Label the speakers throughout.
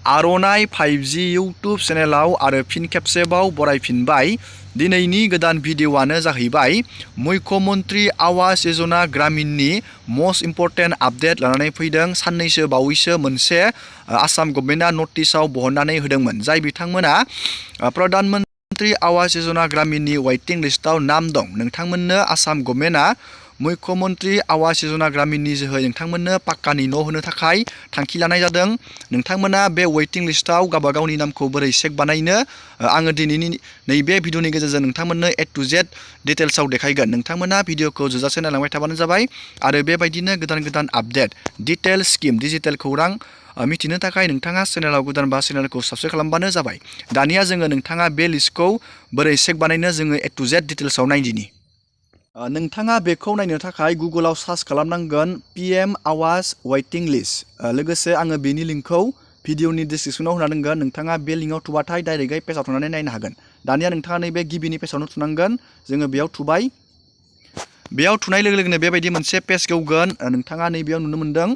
Speaker 1: आर'नाइ 5G YouTube चेनेलाव आरो फिन खेबसेबाव बरायफिनबाय। दिनैनि गोदान भिडिअ'आनो जाहैबाय मुख्यमन्त्री आवास यजना ग्रामीणनि मस्ट इम्परटेन्ट आपडेट लानानै फैदों। साननैसो बावैसो मोनसे आसाम गभर्नमेन्टआ नटिसआव बहननानै होदोंमोन, जाय बिथांमोना प्रधानमन्त्री आवास यजना ग्रामीणनि वेटिं लिस्टआव नाम दं। नोंथांमोननो आसाम गभर्नमेन्टआ मुख्यमन्त्री आवास यजना ग्रामीणनि जोहै नोंथांमोननो पाक्कानि न' होनो थाखाय थांखि लानाय जादों। नोंथांमोना बे वेटिं लिस्टआव गावबा गावनि नामखौ बोरै चेक बानायनो आङो दिनैनि नैबे भिडिअनि गेजेरजों नोंथांमोननो ए टु जेड डिटेल्सआव देखायगोन। नोंथांमोना भिडिअखौ जोबजासे नायलांबाय थाबानो जाबाय आरो बेबायदिनो गोदान गोदान आपडेट डिटेल स्किम डिजिटेल खौरां मिथिनो थाखाय नोंथाङा चेनेलाव गोदानबा चेनेलखौ साबस्क्राइब खालामबानो जाबाय। दानिया जोङो नोंथाङा बे लिस्टखौ बोरै चेक बानायनो जोङो ए टु जेड डिटेल्सआव नायदिनि। नोंथाङा बेखौ नायनो थाखाय गुगोलाव सार्च खालामनांगोन PM आवास वेटिं लिस्ट। लोगोसे आङो बेनि लिंकखौ भिडिअनि डिसक्रिपसनाव होना दोनगोन। नोंथाङा बे लिंकआव थुबाथाय डाइरेक्टयै पेजाव थांनानै नायनो हागोन। दानिया नोंथाङा नैबे गिबिनि पेजावनो थुनांगोन। जोङो बेयाव थुबाय। बेयाव थुनाय लोगो लोगोनो बेबायदि मोनसे पेज गेवगोन। नोंथाङा नैबेयाव नुनो मोन्दों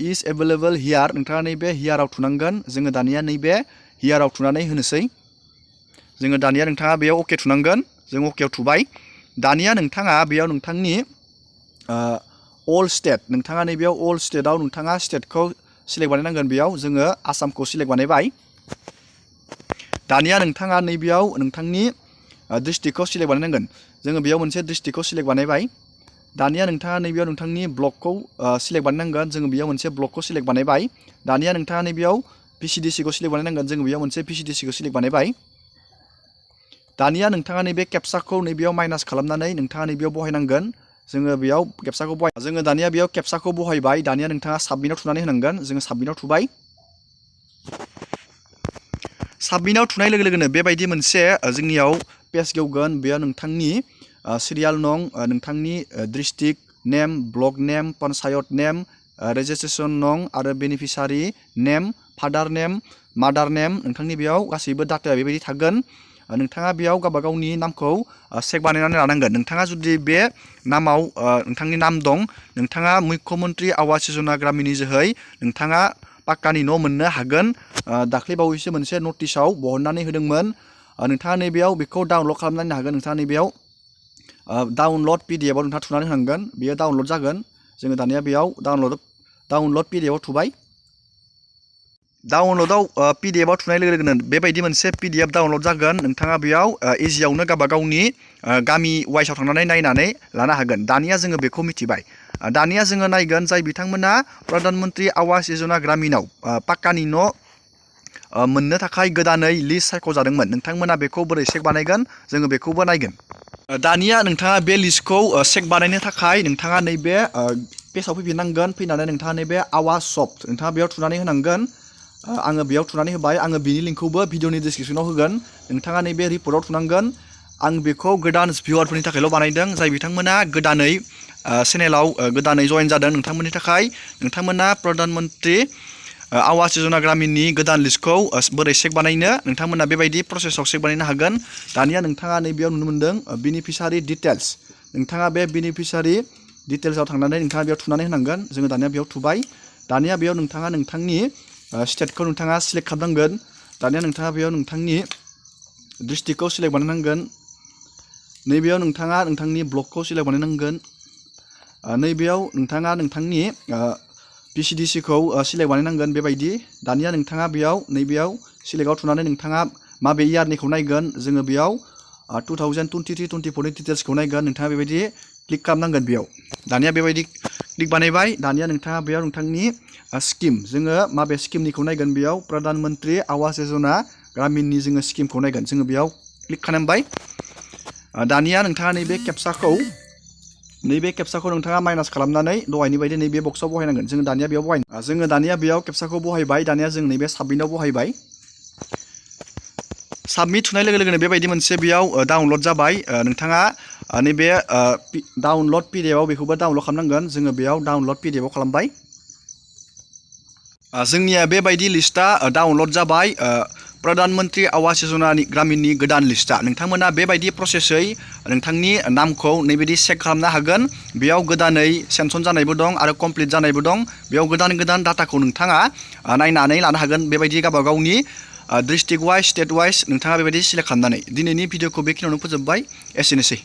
Speaker 1: इज एभेलेबल हियार। नोंथाङा नैबे हियाराव थुनांगोन। जोङो दानिया नैबे हियाराव थुनानै होनोसै। जोङो दानिया नोंथाङा बेयाव अके थुनांगोन। जों अकेआव थुबाय। दानिया नोंथाङा बेयाव नोंथांनि अल स्टेट, नोंथाङा नैबेयाव अल स्टेटआव नोंथाङा स्टेटखौ सिलेक्ट बानायनांगोन। बेयाव जोङो आसामखौ सिलेक्ट बानायबाय। दानिया नोंथाङा नैबेयाव नोंथांनि डिस्ट्रिक्टखौ सिलेक्ट बानायनांगोन। जोङो बेयाव मोनसे डिस्ट्रिक्टखौ सिलेक्ट बानायबाय। दानिया नोंथाङा नैबेयाव नोंथांनि ब्लकखौ सिलेक्ट बानायनांगोन। जोङो बेयाव मोनसे ब्लकखौ सिलेक्ट बानायबाय। दानिया नोंथाङा नैबेयाव PCDCखौ सिलेक्ट बानायनांगोन। जोङो बेयाव मोनसे PCDCखौ सिलेक्ट बानायबाय। दानिया नोंथाङा नैबे केप्साखौ नैबेयाव माइनास खालामनानै नोंथाङा नैबेयाव बहायनांगोन। जोङो बेयाव केप्साखौ जोङो दानिया बेयाव केप्साखौ बहायबाय। दानिया नोंथाङा साबमिटआव थुनानै होनांगोन। जोङो साबमिटआव थुबाय। साबमिटआव थुनाय लोगो लोगोनो बेबायदि मोनसे जोंनियाव पेज गेवगोन। बेयाव नोंथांनि सिरियाल नं, नोंथांनि डिस्ट्रिक्ट नेम, ब्लक नेम, पन्सायत नेम, रेजिस्ट्रेसन नं आरो बेनिफिसारि नेम, फादार नेम, मादार नेम, नोंथांनि बेयाव गासैबो डाटाया बेबायदि थागोन। नोंथाङा बेयाव गावबा गावनि नामखौ चेक बानायनानै लानांगोन। नोंथाङा जुदि बे नामाव नोंथांनि नाम दं, नोंथाङा मुख्यमन्त्री आवास यजना ग्रामीणनि जोहै नोंथाङा पाक्कानि न' मोननो हागोन। दाख्लै बावैसो मोनसे नटिसआव बहननानै होदोंमोन। नोंथाङा नैबेयाव बेखौ डाउनलड खालामनानै हागोन। नोंथाङा नैबेयाव डाउनलड PDFआव नोंथाङा थुनानै होनांगोन। बेयो डाउनलड जागोन। जोङो दानिया बेयाव डाउनलड PDFआव थुबाय। डाउनलडआव PDFआव थुनाय लोगो लोगोनो बेबायदि मोनसे PDF डाउनलड जागोन। नोंथाङा बेयाव इजियावनो गावबा गावनि गामि वाइसआव थांनानै नायनानै लानो हागोन। दानिया जोङो बेखौ मिथिबाय। दानिया जोङो नायगोन जाय बिथांमोना प्रधानमन्त्री आवास यजना ग्रामीणआव पाक्कानि न' मोननो थाखाय गोदानै लिस्ट सायख'जादोंमोन। नोंथांमोना बेखौ बोरै चेक बानायगोन जोङो बेखौबो नायगोन। दानिया नोंथाङा बे लिस्टखौ चेक बानायनो थाखाय नोंथाङा नैबे पेजाव फैफिननांगोन। फैनानै नोंथाङा नैबे आवास सफ्ट नोंथाङा बेयाव थुनानै होनांगोन। आङो बेयाव थुनानै होबाय। आङो बिनि लिंकखौबो भिडिअनि डिसक्रिपसनाव होगोन। नोंथाङा नैबे रिपर्टआव थुनांगोन। आं बेखौ गोदान भिउवारफोरनि थाखायल' बानायदों, जाय बिथांमोना गोदानै चेनेलाव गोदानै जइन जादों। नोंथांमोननि थाखाय नोंथांमोना प्रधानमन्त्री आवास यजना ग्रामीणनि गोदान लिस्टखौ बोरै चेक बानायनो नोंथांमोना बेबायदि प्रसेसआव चेक बानायनो हागोन। दानिया नोंथाङा नैबेयाव नुनो मोन्दों बेनिफिसारि डिटेल्स। नोंथाङा बे बेनिफिसारि डिटेल्सआव थांनानै नोंथाङा बेयाव थुनानै होनांगोन। जोङो दानिया बेयाव थुबाय। दानिया बेयाव नोंथाङा नोंथांनि स्टेटखौ नोंथाङा सिलेक्ट खालामनांगोन। दानिया नोंथाङा बेयाव नोंथांनि डिस्ट्रिक्टखौ सिलेक्ट बानायनांगोन। नैबेयाव नोंथाङा नोंथांनि ब्लकखौ सिलेक्ट बानायनांगोन। नैबेयाव नोंथाङा नोंथांनि PCDCखौ सिलेक्ट बानायनांगोन बेबायदि। दानिया नोंथाङा बेयाव नैबेयाव सिलेक्टआव थुनानै नोंथाङा माबे इयारनिखौ नायगोन। जोङो बेयाव 2023-24नि डिटेल्सखौ नायगोन। नोंथाङा बेबायदि क्लिक खालामनांगोन बेयाव। दानिया बेबायदि क्लिक बानायबाय। दानिया नोंथाङा बेयाव नोंथांनि स्किम, जोङो माबे स्किमनिखौ नायगोन बेयाव प्रधानमन्त्री आवास यजना ग्रामीणनि जोङो स्किमखौ नायगोन। जोङो बेयाव क्लिक खालामबाय। दानिया नोंथाङा नैबे केप्साखौ नोंथाङा माइनास खालामनानै दहायनि बायदि नैबे बक्सआव बहायनांगोन। जोङो दानिया बेयाव केप्साखौ बहायबाय। दानिया जों नैबे साबमिटआव बहायबाय। साबमिट थुनाय लोगो लोगोनो बेबायदि मोनसे बेयाव डाउनलड जाबाय। नोंथाङा नैबे डाउनलड PDFआव बेखौबो डाउनलड खालामनांगोन। जोङो बेयाव डाउनलड PDFआव खालामबाय। जोंनिया बेबायदि लिस्टआ डाउनलड जाबाय। प्रधान मन्त्रि आवास यजनानि ग्रामिननि गोदान लिस्टआ नोंथांमोना बेबायदि प्रसेसै नोंथांनि नामखौ नैबायदि चेक खालामनो हागोन। बेयाव गोदानै सेनसन जानायबो दं आरो कमप्लिट जानायबो दं। बेयाव गोदान गोदान डाटाखौ नोंथाङा नायनानै लानो हागोन। बेबायदि गावबा गावनि डिस्ट्रिक्ट वाइज स्टेट वाइज नोंथाङा बेबायदि सिलेक्ट खालामनानै दिनैनि भिडिअखौ बेखिनियावनो फोजोबबाय। एसेनोसै।